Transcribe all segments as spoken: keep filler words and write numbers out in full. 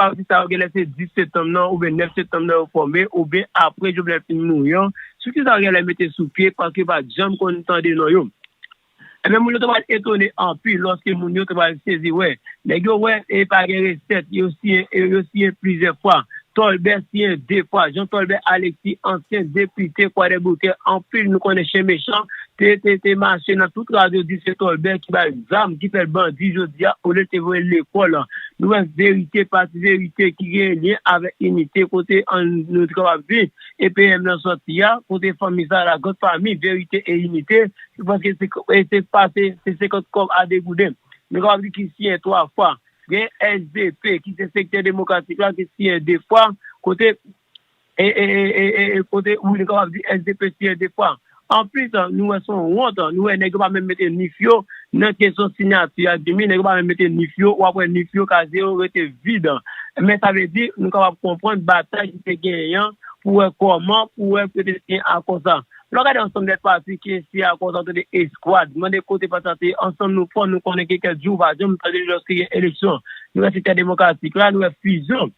pati sa yo genlè se dis septanm nan oubyen nèf septanm nan yo fòme, oubyen apre Jovenel fin mouri an, estrikti sa yo genlè mete sou pye paske yo pa t janm konn tande non yo. Ebyen, moun yo te pral etone anpil lòske moun yo te pral sezi wè. Nèg yo wè e pa gen resèt, yo siyen, e yo siyen plizyè fwa. Tòlbè siyen de fwa. Jean Tolbert Alexis, ansyen depite Kwadèboukè, anpil nou konnen chen mechan, te, te, te mache nan tout radyo di se Tolbè ki bay zam, ki fè l bandi jodi a, olye te voye l lekòl. Nou wè verite, pati verite ki gen lyen avèk inite, kote an, nou te kapab di, E P M nan sòti a, kote fanmi sa la, grann fanmi, verite e inite, se paske se, e se pa se, se senkant kòb a degouden. Nou kapab di ki siyen twa fwa. Gen S D P, ki se sektè demokratik la, ki siyen de fwa, kote, e, e, e, e, e, e, kote, wi, nou kapab di S D P siyen de fwa. Anplis, nou wè se yon wont, nou wè nèg yo pa menm mete nif yo nan kesyon siyati a, Jimmy, nèg yo pa menm mete nif yo, w ap wè nif yo, kazye yo rete vid. Men sa vle di, nou kapab konprann batay ki te genyen an pou wè kòman, pou wè pou yo te siyen akò sa. Lè w gade ansanm dèt pati ki siyen akò sa, w tande eskwad, mande kote pati sa te ye, ansanm nou fò, nou konnen ke kèk jou, pa janm tande lòske gen eleksyon. Nou wè sektè demokratik la, nou wè fizyon.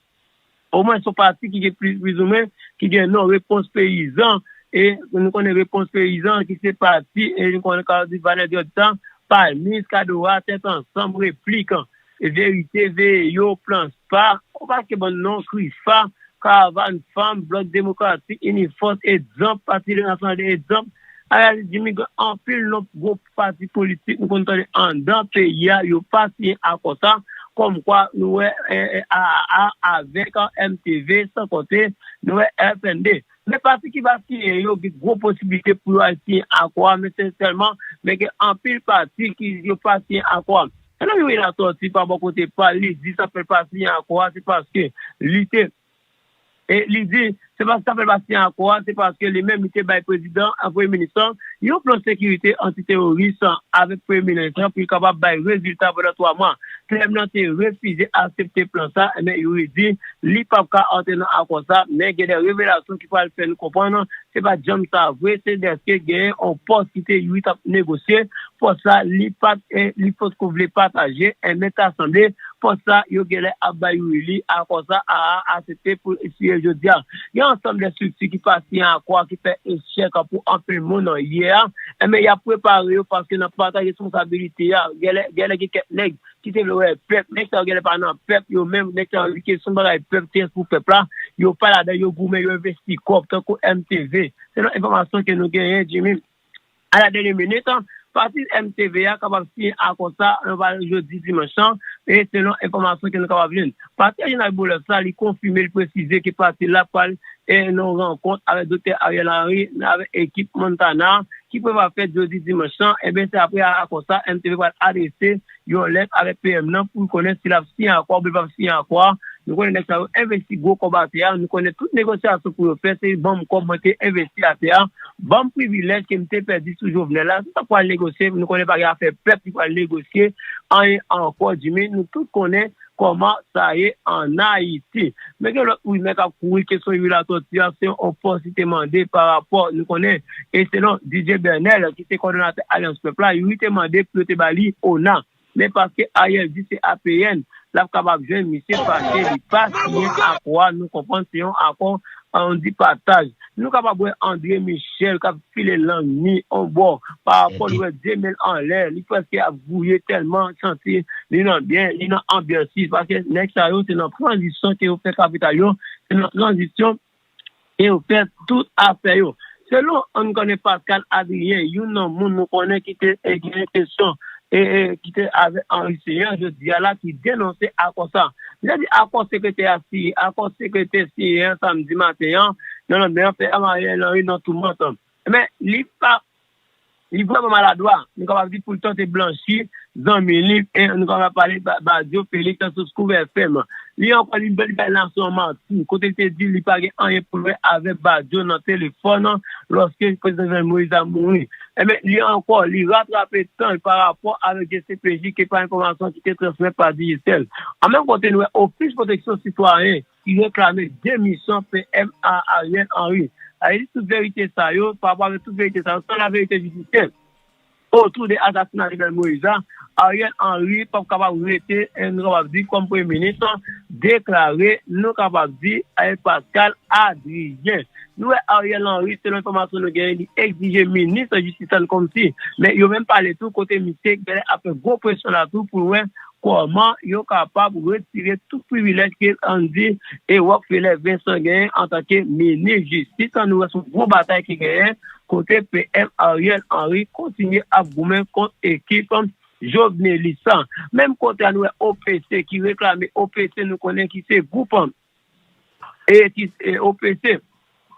Omwen, se yon pati ki gen plis, plizoumwen, ki gen non Repons Peyizan, e nou konnen Repons Peyizan, ki se pati, e nou konnen ka di Valè Dyòd sa, Palmis, Kadora, Tèt Ansanm, Replik, e Verite, Veye Yo, Plan Spa, yon pakèt bann non, Krifa, Karavàn Fanm, Blòk Demokratik, Inifòs, Egzanp, Pati Nasyonal de Egzanp, Ayal Jimmy, gen anpil non gwo pati politik nou konn tande anndan peyi a, yo pa siyen akò sa, kòmkwa nou wè, e, e, A A A avèk, e, M T V, san konte nou wè F N D. Men pati ki pa siyen yo gen gwo posiblite pou yo al siyen akò a, men se sèlman, men gen anpil pati ki yo pa siyen akò a. Nan Youri Latortue pa bò kote pa l, li di sa fè l pa siyen akò a, se paske li te E li di, se pa sa fè l pa siyen akò a, se paske li menm li te bay prezidan, a, premye minis lan, yon plan sekirite antiteworis avèk premye minis lan pou li kapab bay rezilta pandan twa mwa. Kremlin te refize aksepte plan sa, men Youri di li p ap ka antre nan akò sa, men gen de revelasyon ki pral fè nou konprann se pa t janm sa vre, se dèske genyen yon pòs ki te Youri t ap negosye, pòs sa li pa t, e, li potko vle pataje, e, men ta sanble pòs sa yo genlè ap bay Youri li, akò sa A A A aksepte pou l siyen jodi a. Gen ansanm de estrikti ki pa siyen akò a ki fè echèk pou anpil moun yè a, enben y ap prepare yo paske nan pataje responsabilite a, genlè, genlè gen kèk nèg ki te vle wè pèp, nèg sa yo genlè pa nan pèp yo menm, nèg sa yo di kesyon bagay pèp, kiyès pou pèp la, yo pa ladan, yo goumen, yo envesti kòb, tankou M T V. Selon enfòmasyon ke nou genyen, Jimmy, a la dènye minit, pati M T V a kapab siyen akò sa, nou va jodi dimanch lan, e selon enfòmasyon ke nou kapab jwenn. Pati Reginald Boulos la, li konfime, li presize ke pati la pral, e, nan yon rankont avèk Doktè Ariel Henry, avèk ekip Montana, ki prevwa fèt jodi dimanch lan, enben, se apre akò sa, M T V pral adrese yon lèt avèk P M nan pou l konnen si l ap siyen akò oubyen l p ap siyen akò a. Nou konnen nèg sa yo envesti gwo kòb atè a. Nou konnen tout negosyasyon pou yo fè, se ban m kòb mwen te envesti atè a. Ban m privilèj ke m te pèdi sou Jovenel la. Se sa pral negosye. Nou konnen pa gen afè pèp ki pral negosye anyen ankò, Jimmy. Nou tout konnen kòman sa ye ann Ayiti. Men gen lòt rimè k ap kouri kesyon Youri Latortue a, se yon pòs li te mande pa rapò, nou konnen, e selon D J Bernel, ki se kòdonatè Alyans Pèp la, Youri te mande pou yo te ba li ona. Men paske Ariel di se A P N, l ap kapab jwenn misye paske li pa siyen akò a, nou konprann se yon akò, an di pataj. Nou kapab wè André Michel k ap file lang ni on bò, pa rapò li wè de men l anlè, li prèske ap gouye tèlman santi li nan byen, li nan anbyans li, paske nèg sa yo se nan tranzisyon ke yo fè kapital yo, se nan tranzisyon ke yo fè tout afè yo. Selon, an, nou konnen Pascal Adrien, youn nan moun nou konnen ki te, e, gen kesyon, e, e, ki te avèk Henry Ceant, jodi a la, ki denonse akò sa. Li di akò sekretè a siyen, akò sekretè siyen an samdi maten an, nan lanmè an, fè Ariel Henry nan toumant. Men, li pa, li vrèman maladwa. Nou kapab di pou l tante blanchi zanmi li, e nou kapab pale Ba-, Badio Felix sou Scoop F M. Li ankò, li, li bay nasyon an manti, kote l te di li pa gen anyen pou l wè avèk Badio nan telefòn, lòske prezidan Jovenel Moïse a mouri. Enben, li ankò, li ratrape tan l pa rapò avèk D C P J ke pa enfòmasyon ki te transmèt pa Digicel. An menm kote, nou wè Ofis Pwoteksyon Sitwayen ki reklame demisyon P M a Ariel Henry. Sa vle di tout verite sa yo, pa rapò avèk tout verite sa yo, se la verite jidisyè. otou de asasina Jovenel Moïse la, Ariel Henry p ap kapab rete, eh, nou kapab di, kòm premye minis, deklare, nou kapab di, eh, Pascal Adrien. Nou wè Ariel Henry, selon enfòmasyon nou genyen, li egzije minis jistis la kòmsi. Men yo menm pale tou kote misye genlè ap fè gwo presyon la tou pou l wè kòman yo kapab retire tout privilèj ke Andy e Rockefeller Vincent genyen antanke minis jistis. Nou wè se yon gwo batay ki genyen kote P M Ariel Henry kontinye ap goumen kont ekip Jovenelis la. Menm kote a nou wè O P C ki reklame, O P C nou konnen ki se gwoup e ki e O P C,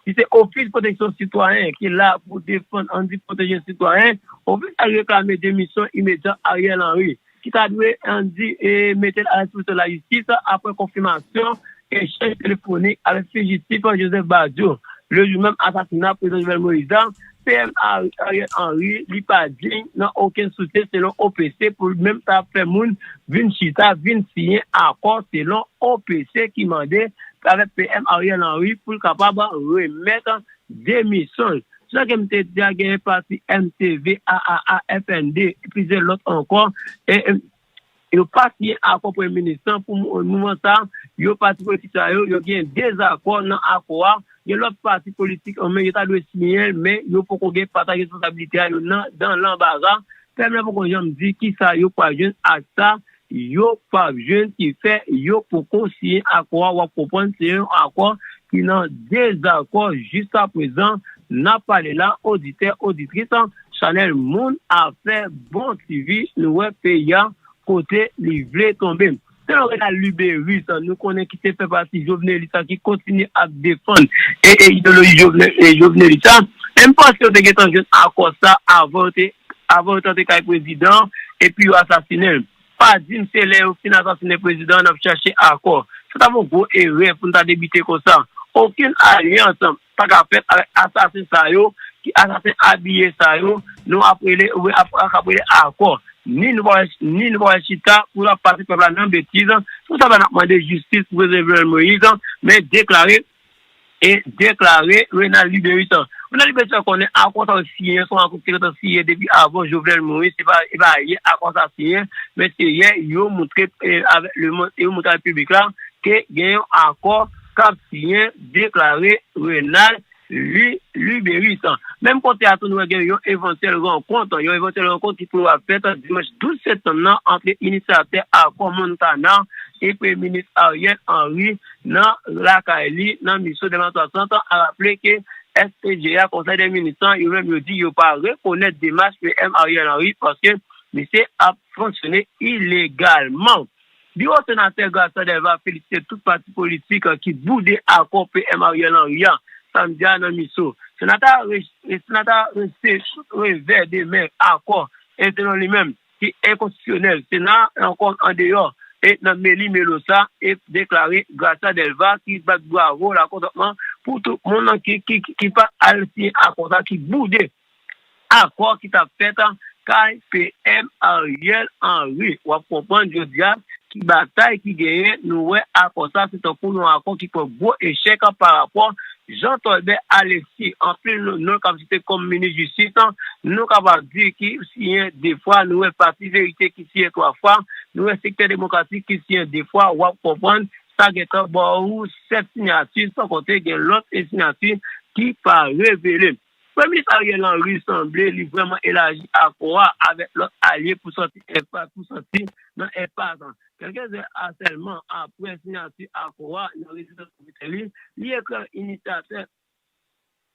ki se Ofis Pwoteksyon Sitwayen, ki la pou defann Andy pwoteje sitwayen, ofis la reklame demisyon imedya Ariel Henry, ki ta dwe Andy e mete l a disponisyon lajistis apre konfimasyon echanj telefonik avèk fijitif Joseph Badio, lejou menm asasina prezidan Jovenel Moïse la. P M Ariel Henry, li pa diy nan okenn soutyen selon O P C pou l menm ta fè moun vin chita, vin siyen akò selon O P C ki mande avèk P M Ariel Henry pou l kapab remèt demisyon l. Jan ke m te di a, genyen pati M T V, A A A, F N D, plizyè lòt ankò. E, e, yo pa siyen akò premye minis lan pou mo- moman sa. Yo pati politik sa yo, yo gen dezakò nan akò a. Gen lòt pati politik, men yo ta dwe siyen l, men yo poko gen pataj responsabilite a, yo nan dan lanbara. P M nan poko janm di kisa yo pral jwenn ak sa yo p ap jwenn, ki fè yo poko siyen akò a. W ap konprann se yon akò ki nan dezakò jiskaprezan. N ap pale la, oditè, oditris, chanèl Moun Afè Bon T V, nou wè peyi a kote li vle tonbe. Selon Renald Luberice, nou konnen ki te fè pati Jovenelis la, ki kontinye ap defann e, e ideyoloji Jovene- e Jovenelis la. Men m panse yo te gentan jwenn akò sa avan yo te, avan yo t antre kay prezidan, epi yo asasinen l. Pa di m se lè yo fin asasinen prezidan an n ap chache akò. Sa t ap yon gwo erè pou n ta debite konsa. Okenn alyans pa ka fèt avèk asasen sa yo, ki asasen abiye sa yo, nou ap rele, ap, ap rele akò. Ni nou pa wè, ni nou pa wè chita pou l ap pase pèp la nan betiz. Se pou sa n ap mande jistis pou prezidan Jovenel Moïse, men deklare, e deklare Renald Luberice. Renald Luberice fè konnen akò sa yo siyen, se yon akò ki te gentan siyen depi avan Jovenel Moïse, se pa, e pa yè akò sa siyen, men se yè yo montre, e, avèk lemonn, yo montre avèk piblik la ke gen yon akò k ap siyen, deklare Renald Lu- Luberice. Menm kote a tou, nou wè gen yon evantyèl rankont, yon evantyèl rankont ki pwevwa fèt dimanch douz septanm nan ant inisyatè akò Montana e premye minis Ariel Henry nan lakay li, nan MISO Dèlma swasant. A raple ke S P J A, Konsèy dè Minis lan, yo menm yo di yo pa rekonèt demach P M Ariel Henry paske misye ap fonksyone ilegalman. Biwo senatè Gracia Delva felisite tout pati politik ki boude akò P M Ariel Henry a samdi a nan MISO. Senatè a re- senatè a rejte tout revè de men akò e selon li menm ki enkonstitisyonèl. Sena ankò andeyò e nan meli melo sa e deklare Gracia Delva ki bat bravo lakontantman pou tout moun ki, ki, ki, ki pa al siyen akò sa ki boude akò ki t ap fèt kay P M Ariel Henry. W ap konprann jodi a ki batay ki genyen. Nou wè akò sa se tankou yon akò ki pran gwo echèk pa rapò Jean Tolbert Alexis. Anpil non k ap site kòm minis jistis, nou kapab di ki siyen de fwa. Nou wè Pati Verite ki siyen twa fwa. Nou wè Sektè Demokratik ki siyen de fwa. W ap konprann sa gentan ba w sèt siyati, san konte gen lòt siyati ki pa revele. Premye minis Ariel Henry sanble li vrèman elaji akò a avèk lòt alye pou sòti enpas, pou sòti nan enpas. Kèlke zè a sèlman apre siyati akò a nan rezidans Jupitè li, li ekri inisyatè,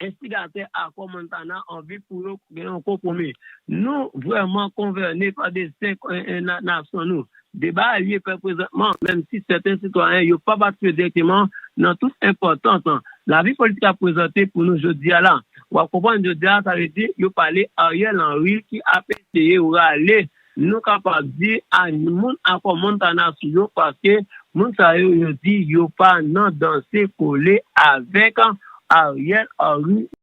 enstigatè akò Montana anvi pou yo gen yon konpwomi. Nou vrèman konvène pa desten, eh, eh, na- nasyon nou. Deba a lye pè prezantman, menm si sèten sitwayen yo pa patisipe dirèkteman nan tout enpòtans lavi politik ap prezante pou nou jodi a la. W ap konprann jodi a, sa vle di yo pale Ariel Henry ki ap eseye rale, nou kapab di, a moun akò Montana sou yo, paske moun sa yo, yo di yo pa nan danse kole avèk Ariel Henry.